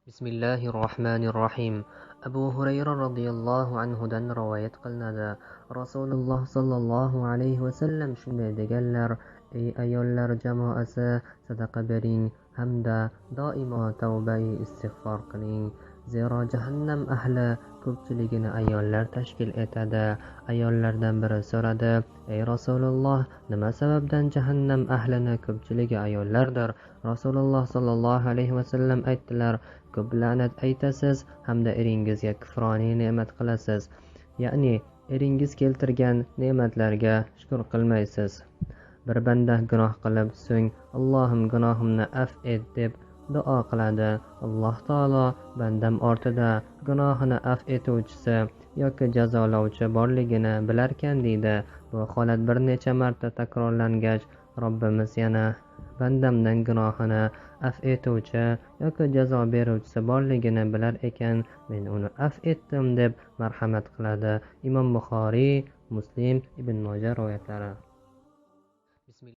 Bismillahir Rohmanir Rohim. Abu Hurayra radhiyallohu anhudan rivoyat qilinadi. Rasululloh sallallohu alayhi va sallam shunday deganlar: Ey ayollar jamoasi, sadaqa bering hamda doimo tavbai istig'for qiling. Zero jahannam ahli ko'pchiligini ayollar tashkil etadi. Ayollardan biri so'radi: Ey Rasululloh, nima sababdan jahannam ahlini ko'pchiligi ayollardir? Rasululloh sallallohu alayhi va sallam aytdilar: Ko'p la'nat aytasiz hamda eringizga kufroniy ne'mat qilasiz. Ya'ni eringiz keltirgan ne'matlarga shukr qilmaysiz. Bir banda gunoh qilib, so'ng Allohim gunohimni af et deb duo qiladi. Alloh taolo bandam ortida gunohini af etuvchisi yoki jazolovchi borligini bilarkan deydi. Bu holat bir necha marta takrorlangach, Robbimiz yana bandamdan gunohini af etuvchi yoki jazo beruvchisi borligini bilar ekan, men uni af etdim deb marhamat qiladi. Imom Buxoriy, Muslim, Ibn Moja rivoyatlari.